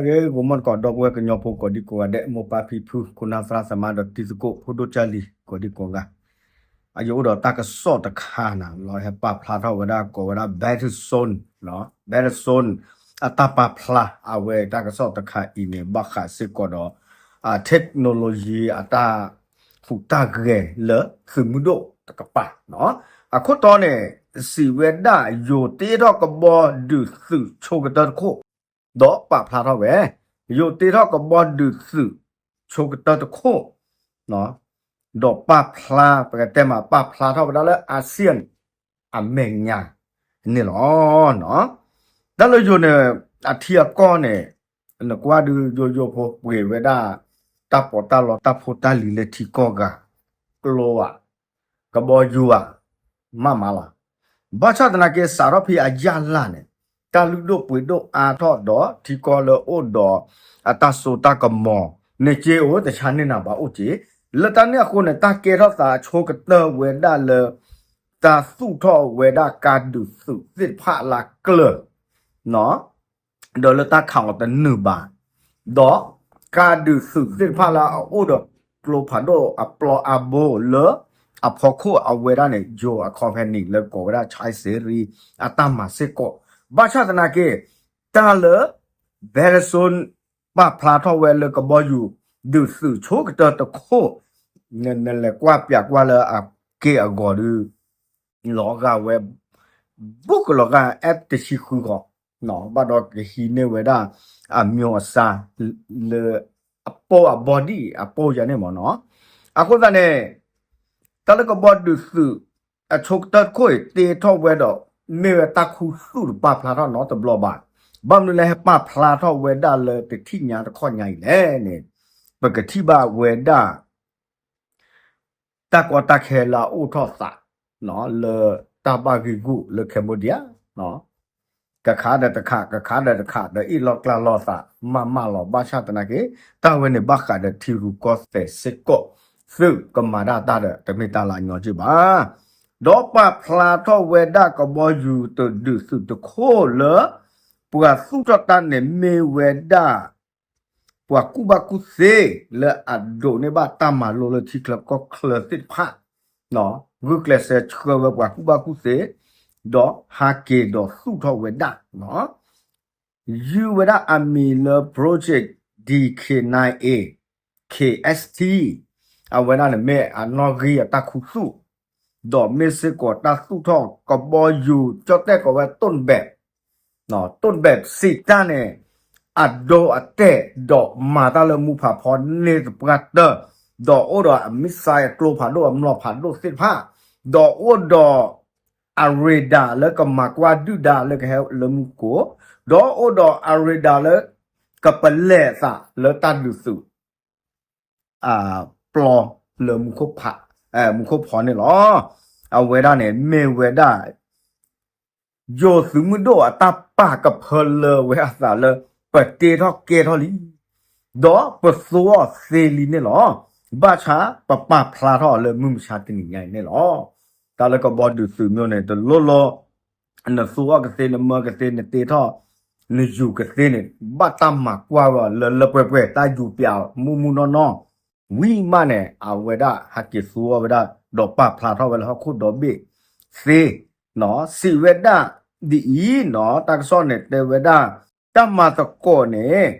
ဂီၤမီၢ်တကိး ဒီပုၢ်ဝဲၢ်ကညီဖိကိးဒံကိးဂၤဒဲး, မိၢ်ပၢ်ဖံဖု ခိၣ်နၢ်သရၣ်သမါဒီးတံၤသကိး ဖိဒိၣ်ကၢ်လံၤကိးဒံကိးဂၤ, အယအိၣ်ဒီးတၢ်ကစီၣ်တခါန့ၣ်လီၤ, ဟဲပာ်ဖျါထီၣ်ဝဲဒၣ်ကိးဝဲဒၣ် Battle Zone, Battle Zone အတၢ်ပာ်ဖျါ အဝဲတၢ်ကစီၣ်တခါအံၤန့ၣ် ဘၣ်ဃးစ့ၢ်ကီးဒီး technology အတၢ်ဟူးတၢ်ဂဲၤလၢသုးမုၢ်ဒိၣ်တကပၤ, အခိၣ်တီန့ၣ် စံးဝဲဒၣ် ယိၤတ့ထီၣ်ကဘီဒုးသုးဆိကတၢၢ်တခိၣ်, ဒီးပာ်ဖျါထီၣ်ဝဲ ယိၤတ့ထီၣ်ကဘီဒုးသုးဆိကတၢၢ်တခိၣ်, ဒီးပာ်ဖျါ ပကတဲမး ပာ်ဖျါထီၣ်ဝဲဒၣ်လၢ ASEAN အမဲာ်ညါန့ၣ်လီၤ. တၢ်လၢယိၤန့ၣ် အထံအကီၢ်န့ၣ် နကွၢ်ဒုးယိယိဖိပှ့ၤဝဲဒၣ် တၢ်ပီးတၢ်လီ တၢ်ဖိတၢ်လံၤလၢထံကီၢ်ဂၤ, ကျိဧါ, ကဘီယူၤဧါ, မးမးလီၤ. ဘၣ်ဆၣ်သနာ်က့ စးထီၣ်ဖဲအယၢ်လၢ်န့ၣ် တၢ်လုၢ်ဒိၣ်ပှ့ၤဒိၣ်အါထီၣ်ဒီးထံကီၢ်လၢအိၣ်ဒီးအတၢ်စိတၢ်ကမီၤန့ၣ်က့ အိၣ်တဆါန့ၢ်နၤဘၣ်အိၣ်က့, လၢတၢ်န့ၣ်အဃိန့ၣ် တၢ်ကဲထီၣ်သးအဆိကတၢၢ်ဝဲဒၣ်လၢ တၢ်သူၣ်ထီၣ်ဝဲဒၣ်ကါဒုးသုးသ့ၣ်တဖၣ်လၢအကျၢၤ ဒီးလၢတၢ်ခးအီၤတနုာ်ဘၣ်, ဒီးကါဒုးသုးသ့ၣ်တဖၣ်လၢအအိၣ်ဒီးကျိဖးဒိၣ်အပျီအဘိလၢအဖီခိၣ်အဝဲဒၣ်န့ၣ် ယိၤအ company လၢကိးဝဲဒၣ် Chai Seri အတၢ်မၤစ့ၢ်ကီး, ဘၣ်ဆၣ်သနာ်က့ တၢ်လၢ Battle Zone ပာ်ဖျါထီၣ်ဝဲလၢကဘီယူၤ ဒုးသုးဆိကတၢၢ်တခိၣ်, နလဲၤကွၢ်ပၠးကွၢ်လၢအက့ၢ်အဂီၤဒုး လီၤဂာ်ဝဲ ဘူးကလီၤဂာ် F တဆံဃုဃီ, ဘၣ်ဒီးကဟံးန့ၢ်ဝဲဒၣ် အမျိုးအစား လၢအပိၢ်အ body အပိၢ်ယၤန့ၣ်မ့ၢ်နီၤ, အဃိသတးန့ၣ် တၢ်လၢကဘီဒုးသုး အဆိကတၢၢ်တခိၣ်အံၤ တ့ထီၣ်ဝဲဒီး မ့ၢ်ဝဲတၢ်ခူသူၣ်တပာ်ဖျါထီၣ်နီတဘျီဘၣ်, ဘၣ်မနုၤလၢဟဲပာ်ဖျါထီၣ်ဝဲဒၣ်လၢတထံၣ်ညါတခီညါအံၤလဲၣ်န့ၣ်, ပကထံၣ်ဘၣ်ဝဲဒၣ် တၢ်ကီတၢ်ခဲလၢအအိၣ်ထီၣ်သး လၢတၢ်ဘၣ်ဂံာ်ဂူာ်လၢ Cambodia ကခးဒီးတခး ကခးဒီးတခး ဒီးအ့ၣ်လိာ်ကျါလိာ်သး မးမးလီၤ. ဘၣ်ဆၣ်သနာ်က့ တၢ်ဝဲန့ၣ်ဘၣ်ဃးဒီးထံရူၢ်ကီၢ်သဲးစ့ၢ်ကီး သုးကမၤဒၣ်တၢ်ဒီး တမ့ၢ်တၢ်လၢအညီက့ၢ်ဘၣ်. ဒီးပာ်ဖျါထီၣ်ဝဲဒၣ်ကဘီယူၤတဒုးသုးတခိၣ်လၢ ပှၤသူၣ်ထီၣ်တၢ်န့ၣ် မ့ၢ်ဝဲဒၣ် ပှၤကူၣ်ဘၣ်ကူၣ်သ့ လၢအဒိးန့ၢ်ဘၣ်တၢ်မၤလိလၢထံချၢကီၢ်ချၢသ့ၣ်တဖၣ်, ဂုာ်ကျဲးစၢးဆှၢဝဲပှၤကူၣ်ဘၣ်ကူၣ်သ့, ဒီးဟးက့ၤဒီးသူၣ်ထီၣ်ဝဲဒၣ် ယုၢ်ဝဲဒၣ်အမံၤလၢ Project D K nine A K S T အဝဲဒၣ်န့ၣ်မ့ၢ်အနီၣ်ဂံၢ်အတၢ်ခူသူၣ်, ဒီးမ့ၢ်စ့ၢ်ကီးတၢ်သူၣ်ထီၣ်ကဘီယူၤ ကၠီၣ်တဲၣ်ကိးဝဲ တိၣ်ဘဲး တိၣ်ဘဲးစံးတၢ်န့ၣ် အဒိအတဲာ် ဒီးမၤတၢ်လၢမူဖးဖီန့ၢ်သပှၢ်တၢၢ်, ဒီးအိၣ်ဒီးအ missile အကျိဖးဒိၣ်အမျိာ်ဖးဒိၣ်သ့ၣ်တဖၣ်, ဒီးအိၣ်ဒီး အ radar လၢကမၤကွၢ်ဒုၣ်ဒါလၢကဟဲလၢမူခိၣ်, ဒီးအိၣ်ဒီးအ radar လၢ ကပလဲၤအသးလၢတၢ်ဒုးသုး အပျီလၢမူခိၣ်ဖး မူခိၣ်ဖီန့ၣ်လီၤ. အဝဲဒၣ်န့ၣ် မ့ၢ်ဝဲဒၣ် ယိၤသုးမုၢ်ဒိၣ်အတၢ်ပာ်ကဖၢလၢဝဲအသးလၢ ပတ့ထီၣ်ကဲထီၣ်လံ ဒီးပသူအီၤသ့လံန့ၣ်လီၤ. ဘၣ်ဆၣ်ပပာ်ဖျါထီၣ်အီၤလၢမုၢ်မဆါတနံၤညါအံၤန့ၣ်လီၤ. တၢ်လၢကဘီဒုးသုးမ့ၢ်န့ၣ် တလိၣ်လီၤ နသူအီၤကသ့ နမၢကသ့ နတ့ထီၣ် နယူၤကသ့န့ၣ် ဘၣ်တၢ်မၤကွၢ်ဝဲလၢလၢပှဲၤပှဲၤ တၢ်ယူၤပၠးမူမူနီၢ်နီၢ် ဝံၤမးန့ၣ် အဝဲဒၣ်ဟဲက့ၤသူအီၤဝဲဒၣ် ဒီးပာ်ဖျါထီၣ်ဝဲလၢဟီၣ်ခိၣ်ဒီဘ့ၣ်သ့ စံးဝဲဒၣ်ဒ်အံၤနီၤ တၢ်ကစီၣ်န့ၣ်တဲဝဲဒၣ် တၢ်မၤသကိးန့ၣ်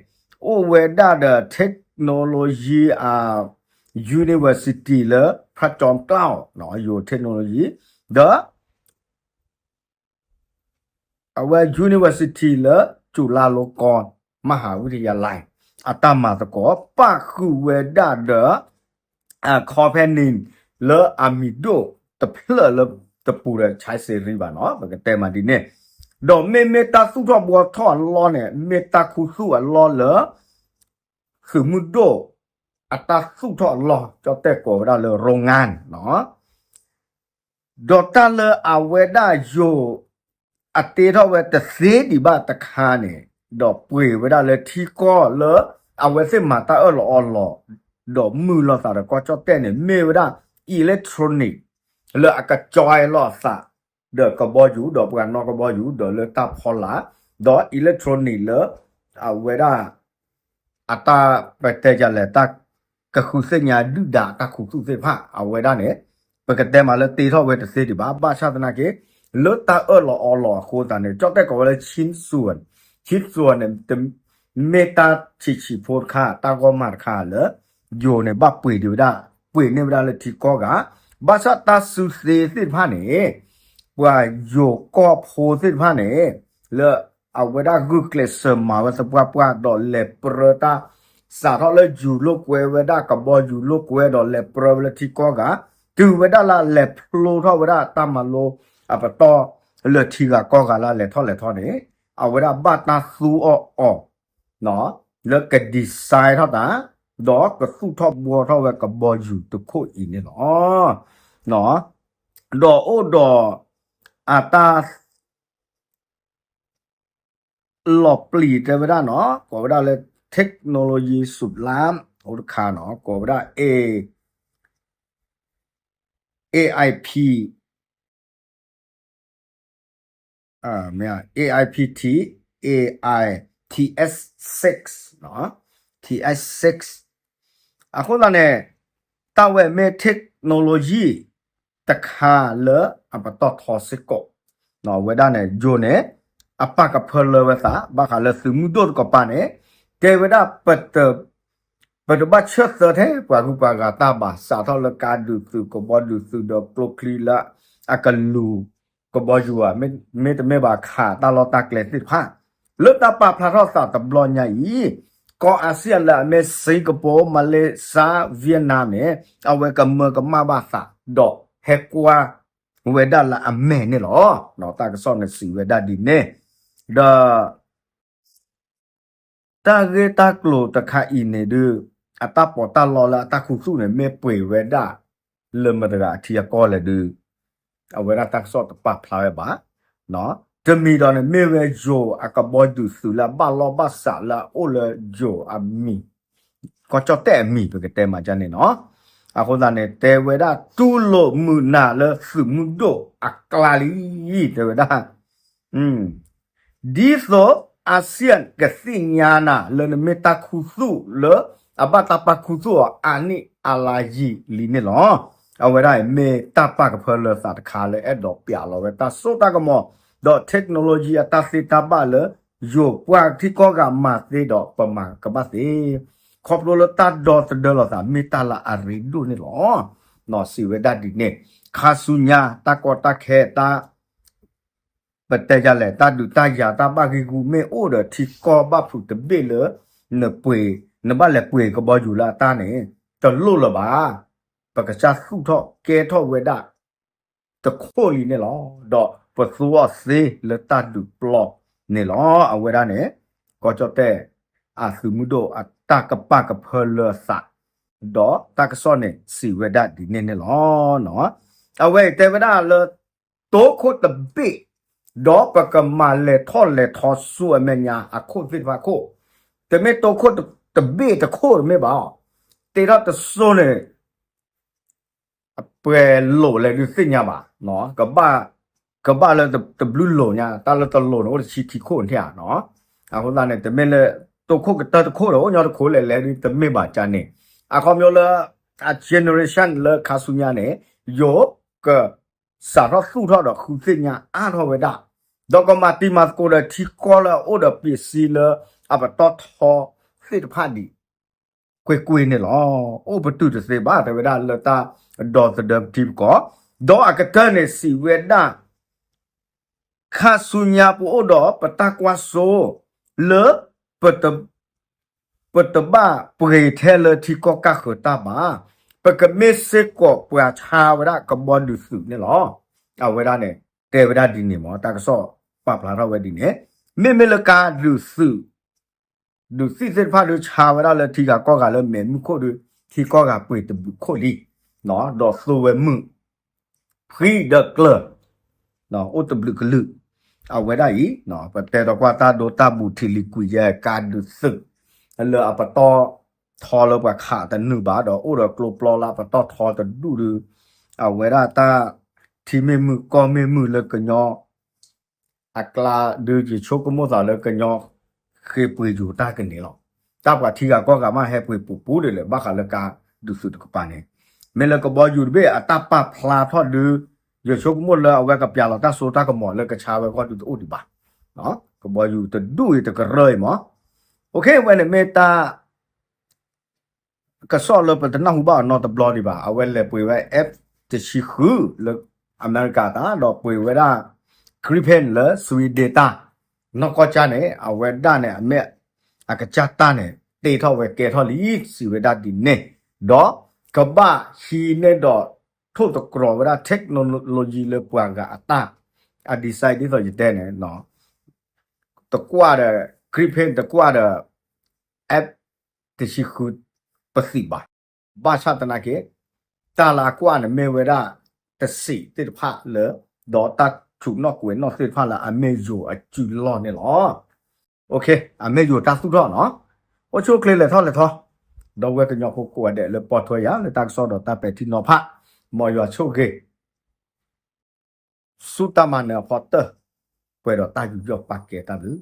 အိၣ်ဝဲဒၣ်ဒီး technology အ university လၢ พระจอมเกล้า ယိၤ technology ဒီး အဝဲ university လၢ จุฬาลงกรณ์มหาวิทยาลัย အတၢ်မၤသကိး ပၣ်ဃုာ်ဝဲဒၣ်ဒီး အ company လၢအမံၤဒိၣ်တဖျၢၣ်လၢတပူၤဒီး ဆဲးစ့ရံဘၣ်နီၤ ပကတဲမးဒ်န့ၣ် ဒီးမ့မ့ၢ်တၢ်သူၣ်ထီၣ်ဘှီထီၣ်အလီၢ်န့ၣ် မ့ၢ်တၢ်ခူသူၣ်အလီၢ်လၢ သုးမုၢ်ဒိၣ် အတၢ်သူၣ်ထီၣ်အလီၢ် ကၠီၣ်တဲၣ်ကိးဝဲဒၣ်လၢ โรงงาน နီၤ ဒီးတၢ်လၢအဝဲဒၣ်ယိၤ အတ့ထီၣ်ဝဲတသ့ဒံးဘၣ်တခါန့ၣ် ဒီးပှ့ၤဝဲဒၣ်လၢထံကီၢ်လၢ အဝဲသ့ၣ်မၤတၢ်အၢၣ်လီၤအီလီၤ ဒီးမုာ်လိာ်သးဒီးကီၢ်ကၠီၣ်တဲၣ်န့ၣ် မ့ၢ်ဝဲဒၣ် electronic လၢအကကၠီလီၤအသး ဒီးကဘီယူၤ ဒီးပှၤနီၣ်ကဘီယူၤ ဒီးလၢတၢ်ဖီလာ် ဒီး electronic လၢ အဝဲဒၣ် အတၢ်ပတဲယလဲၣ် တၢ်ကဃုသ့ၣ်ညါဒုၣ်ဒါတၢ်ခူသူၣ်သ့ၣ်တဖၣ် အဝဲဒၣ်န့ၣ် ပကတဲမးလၢတ့ထီၣ်ဝဲတသ့ဒံးဘၣ် ဘၣ်ဆၣ်သနာ်က့ လၢတၢ်အၢၣ်လီၤအီလီၤအဃိသတးန့ၣ် ကၠီၣ်တဲၣ်ကိးဝဲလၢ ခၠံသူၣ် ခၠံသူၣ်န့ၣ် မ့ၢ်တၢ်ဆံးဆံးဖိတခါ တၢ်ဂီၢ်မၤတခါလၢ ယိၤန့ၣ် ဘၣ်ပှ့ၤဒံးဝဲဒၣ် ပှ့ၤန့ၢ်ဝဲဒၣ်လၢထံကီၢ်ဂၤ ဘၣ်ဆၣ်တၢ်စုသ့သ့ၣ်တဖၣ်န့ၣ် ပှၤယိၤကီၢ်ဖိသ့ၣ်တဖၣ်န့ၣ် လၢအဝဲဒၣ်ဂုာ်ကျဲးစၢးမၤဝဲသပှၢ်ပှၢ် ဒီးလဲၤပြၢတၢ် စးထီၣ်လၢယူၤလိာ်ကွဲဝဲဒၣ် ကဘီယူၤလိာ်ကွဲ ဒီးလဲၤပြၢဝဲလၢထံကီၢ်ဂၤ တုၤဝဲဒၣ်လၢလဲၤဖျိထီၣ်ဝဲဒၣ်တၢ်မၤလိအပတီၢ် လၢထံဂၤကီၢ်ဂၤလၢလဲၤထီၣ်လဲၤထီၣ်န့ၣ် အဝဲဒၣ်ဘၣ်တၢ်သူအီၤအီၤ လၢက design ထီၣ်တၢ် ဒီးကသူၣ်ထီၣ်ဘှီထီၣ်ဝဲကဘီယူၤတခိၣ်အံၤန့ၣ်လီၤ. ဒီးအိၣ်ဒီးအတၢ် လီၤပျံၤတဲဝဲဒၣ်နီၤ ကိးဝဲဒၣ်လၢ technology စူးလၢ အိၣ်တခါနီၤ ကိးဝဲဒၣ် A AIP မ့ၢ် AIPT AI TS six နီၤ TS six အဃိသတးန့ၣ် တၢ်ဝဲမ့ၢ် technology တခါလၢအပတီၢ်ထီစ့ၢ်ကီး အဝဲဒၣ်န့ၣ် ယိၤန့ၣ် အပာ်ကဖၢလၢဝဲသး ဘၣ်ဃးလၢသုးမုၢ်ဒိၣ်တကပၤန့ၣ် တဲဝဲဒၣ် ပတဘၣ်ဆၢၣ်သၢထဲပှၤဂုၤပှၤဂၤတၢ်ဘၣ် စးထီၣ်လၢကါဒုးသုး ကဘီဒုးသုး ဒီးကျိချံလၢအကလူၤကဘီယူၤဧါ မ့တမ့ၢ်ဘၣ်ခးတၢ်လီၢ်တၢ်ကျဲသ့ၣ်တဖၣ် လၢတၢ်ပာ်ဖျါထီၣ်သးတဘျီညါအံၤ ကီၢ် ASEAN လၢအမ့ၢ် Singapore Malaysia Vietnam န့ၣ် အဝဲကမၢကမၣ်ဘၣ်သး ဒီးဟဲကွၢ်ဝဲဒၣ်လၢအမဲာ်န့ၣ်လီၤ. တၢ်ကစီၣ်န့ၣ်စံးဝဲဒၣ်ဒ်န့ၣ် ဒီး တၢ်ဂ့ၢ်တၢ်ကျိၤတခါအံၤန့ၣ်ဒုး အတၢ်ပီးတၢ်လီလၢအတၢ်ခူသူၣ်န့ၣ် မ့ၢ်ပှ့ၤဝဲဒၣ်လၢမတၤတဂၤအထံအကီၢ်လဲၣ်ဒုး အဝဲဒၣ်တၢ်ကစီၣ်တပာ်ဖျါဝဲဘၣ်. တမံၤဒီးန့ၣ် မ့ၢ်ဝဲယိၤအကဘီယူၤသုးလၢအဘၣ်လီၢ်ဘၣ်စးလၢအအိၣ်လၢယိၤအမံၤ ကီၢ်ကၠီၣ်တဲၣ်အမံၤ ပကတဲမးဒ်န့ၣ်နီၤ. အဃိသတးန့ၣ် တဲဝဲဒၣ်တူၢ်လိာ်မုာ်နၤလၢသုးမုၢ်ဒိၣ်အကျါလံ တဲဝဲဒၣ် ဒ်သိး ASEAN ကသ့ၣ်ညါနၤလၢနမ့ၢ်တၢ်ခူသူၣ်လၢအဘၣ်တၢ်ပာ်ခူသူၣ်အီၤအါနံၣ်အါလါယံာ်လံန့ၣ်လီၤ. အဝဲဒၣ်အံၤမ့ၢ်တၢ်ပာ်ကဖၢလၢသးတခါလၢအဲၣ်ဒိးပျးလီၤဝဲတၢ်စိတၢ်ကမီၤ ဒီး technology အတၢ်သ့တၢ်ဘၣ်လၢ ယိၤပှၢ်ထံကီၢ်ဂၤမၤသ့ဒီးပမၤကဘၣ်သ့ ခီဖျိလၢတၢ်ဒီသဒၢလိာ်သးမ့ၢ်တၢ်လၢအရ့ဒိၣ်န့ၣ်လီၤ. စံးဝဲဒၣ်ဒ်န့ၣ် ခါဆူညါတၢ်ကီတၢ်ခဲတၢ် ပတဲယၤလဲၣ် တၢ်ဒုးတၢ်ယၤတၢ်ဘၣ်ဂံၢ်ဂူာ်မ့ၢ်အိၣ်ဒီးထံကီၢ်ဘၣ်ဖုးတဘ့ၣ်လၢ နပှ့ၤ နဘၣ်လဲၤပှ့ၤကဘီယူၤလၢအတၢ်န့ၣ် တလိၣ်လၢၤဘၣ်. ပကစၢ်သူၣ်ထီၣ်ကဲထီၣ်ဝဲဒၣ် တခိၣ်လံန့ၣ်လီၤ. ဒီးပသူအီၤသ့လၢတၢ်ဒုးပျီန့ၣ်လီၤ. အဝဲဒၣ်န့ၣ် ကီၢ်ကၠီၣ်တဲၣ် အသုးမုၢ်ဒိၣ်အတၢ်ကပာ်ကဖၢလၢသး ဒီးတၢ်ကစီၣ်န့ၣ်စံးဝဲဒၣ်ဒ်န့ၣ်န့ၣ်လီၤ. အဝဲအံၤတဲဝဲဒၣ်လၢ တိခိၣ်တဘ့ၣ် ဒီးပကမၤလဲၤထီၣ်လဲၤထီဆူအမဲာ်ညါအခိၣ်သ့ၣ်တဖၣ်ခိၣ်, တမ့ၢ်တိခိၣ်တဘ့ၣ်တခိၣ်တမ့ၢ်ဘၣ်, တ့ထီၣ်တစိၤန့ၣ် အပှဲၤလိာ်လဲၣ်ဒုးသ့ၣ်ညါဘၣ်, ကဘၣ် ကဘၣ်လၢတဘျုးလိာ်ညါ, တၢ်လၢတလိာ်န့ၣ် အိၣ်တဆံခံခိၣ်န့ၣ်ဧါ. အဃိသတးန့ၣ် တမ့ၢ်လၢ တိခိၣ်ကတၢၢ်တခိၣ်ဒီး အိၣ်ညီတခိၣ်လဲၣ်လဲၣ်ဒုး တမ့ၢ်ဘၣ်ကန့ၣ်, အခီပညီလၢ အ generation လၢခါဆူညါန့ၣ် ယိၤက စးထီၣ်သူၣ်ထီၣ်ဒီးဃုသ့ၣ်ညါအါထီၣ်ဝဲဒၣ်, ဒီးကမၤတံၤမၤသကိးဒီးထံကီၢ်လၢအအိၣ်ဒီးပ့ၤစံလၢအပတီၢ်ထီသ့ၣ်တဖၣ်ဒံး ကွ့ၢ်ကွ့ၢ်န့ၣ်လီၤ. အိၣ်ပတုာ်တသ့ဘၣ် တဲဝဲဒၣ်လၢတၢ်ဒီသဒၢပထံပကီၢ်, ဒီးအကတၢၢ်န့ၣ်စံးဝဲဒၣ် ခါဆူညါပအိၣ်ဒီးပတၢ်ကွၢ်စိ လၢ ပတဘၣ်ပှ့ၤထဲလၢထံကီၢ်ကၢ်ဃၢၤတၢ်ဘၣ်, ပကမ့ၢ်စ့ၢ်ကီးပှၤဆါဝဲဒၣ်ကဘီဒုးသုးန့ၣ်လီၤ. အဝဲဒၣ်န့ၣ် တဲဝဲဒၣ်ဒ်န့ၣ်မ့ၢ် တၢ်ကစီၣ်ပာ်ဖျါထီၣ်ဝဲဒ်န့ၣ်, မ့မ့ၢ်လၢကါဒုးသုး ဒုးသ့ၣ်သ့ၣ်တဖၣ်ဒုးဆါဝဲဒၣ်လၢထံဂၤကီၢ်ဂၤလၢမဲာ်မုၢ်ခိၣ်ဒုး ထံကီၢ်ဂၤပှ့ၤတဘျုးခိၣ်လံ, ဒီးသိဝဲမုၢ် ဖှံဒီးကျၢၤ အိၣ်တဘျုးကလုာ်, အဝဲဒၣ်အံၤ ပတဲဒီးကွၢ်တၢ်ဒိတၢ်ဘူးထံလံၤကွံာ်ယဲၢ်ကါဒုးသုး လၢအပတီၢ်ထီလၢပှၤခးတနုာ်ဘၣ် ဒီးအိၣ်ဒီးကျိပျီလၢအပတီၢ်ထီတဒူၣ်ဒုး အဝဲဒၣ်တၢ်ထံမ့ၢ်မုာ်ကီၢ်မ့ၢ်မုာ်လၢကညီ အကျါဒုးယဆိကမိၣ်သးလၢကညီ ဃ့ပှ့ၤယိၤတၢ်ကန့ၣ်လီၤ. တၢ်ပှၤထံဂၤကီၢ်ဂၤမးဟဲပှ့ၤပူၤပူၤဒ်လဲၣ် ဘၣ်ဃးလၢကါဒုးသုးတကပၤန့ၣ်, မ့ၢ်လၢကဘီယူၤတဘ့ၣ်အတၢ်ပာ်ဖျါထီၣ်ဒုး ယဆိကမိၣ်လၢအဝဲကပျးလီၤတၢ်စိတၢ်ကမီၤလၢကဆါဝဲဂီၢ်ဒုးတအိၣ်ဒံးဘၣ်. ကဘီယူၤတဒူၣ်အံၤတကရၢအံၤမး, အဝဲန့ၣ်မ့ၢ်တၢ် ကစီၣ်လၢပတနၢ်ဟူဘၣ်အီၤနီတဘျီဒံးဘၣ်. အဝဲလဲၤပှ့ၤဝဲ F တဆံဃု လၢအမဲရကၤတၢ် ဒီးပှ့ၤဝဲဒၣ် Gripen လၢ Sweden တၢ်, နီၢ်ကီၢ်ကၢ်န့ၣ် အဝဲဒၣ်န့ၣ် အမ့ၢ်အကစၢ်တၢ်န့ၣ် တ့ထီၣ်ဝဲကဲထီၣ်လံ စံးဝဲဒၣ်ဒ်န့ၣ်, ဒီးကဘၣ်ဟံးန့ၢ်ဒီးထိၣ်သတြီၤဝဲဒၣ် technology လၢပှၤဂၤအတၢ်, အ design ဒ်သိးယတဲန့ၣ် တကွၢ်ဒီး Gripen တကွၢ်ဒီး F တဆံဃု ပသံးဘၣ်. ဘၣ်ဆၣ်သနာ်က့ တၢ်လၢအကွၢ်န့ၣ်မ့ၢ်ဝဲဒၣ် တစံးသ့ၣ်တဖၣ်လၢ ဒီးတၢ်ဆူးနီၣ်ကွဲးနီၣ်သ့ၣ်တဖၣ်လၢအမ့ၢ်ယိၤအစုလီၢ်န့ၣ်လီၤ. အမ့ၢ်ယိၤတၢ်သူၣ်ထီၣ်နီၤ. အိၣ်ဆူၣ်အိၣ်ချ့လဲၤထီၣ်လဲၤထီ, ဒီပုၢ်ဝဲၢ်ကညီဖိကိးဂၤဒဲးလၢပိာ်ထွဲယၤလၢတၢ်ကစီၣ်ဒီးတၢ်ပဲာ်ထံနီၤဖး, မ်ယွၤဆိၣ်ဂ့ၤ ဆူတၢ်မၤနၢၤအဖီတၢၢ်, ပှဲၤဒီးတၢ်ယူးယီၣ်ပာ်ကဲတၢ်ဘျုး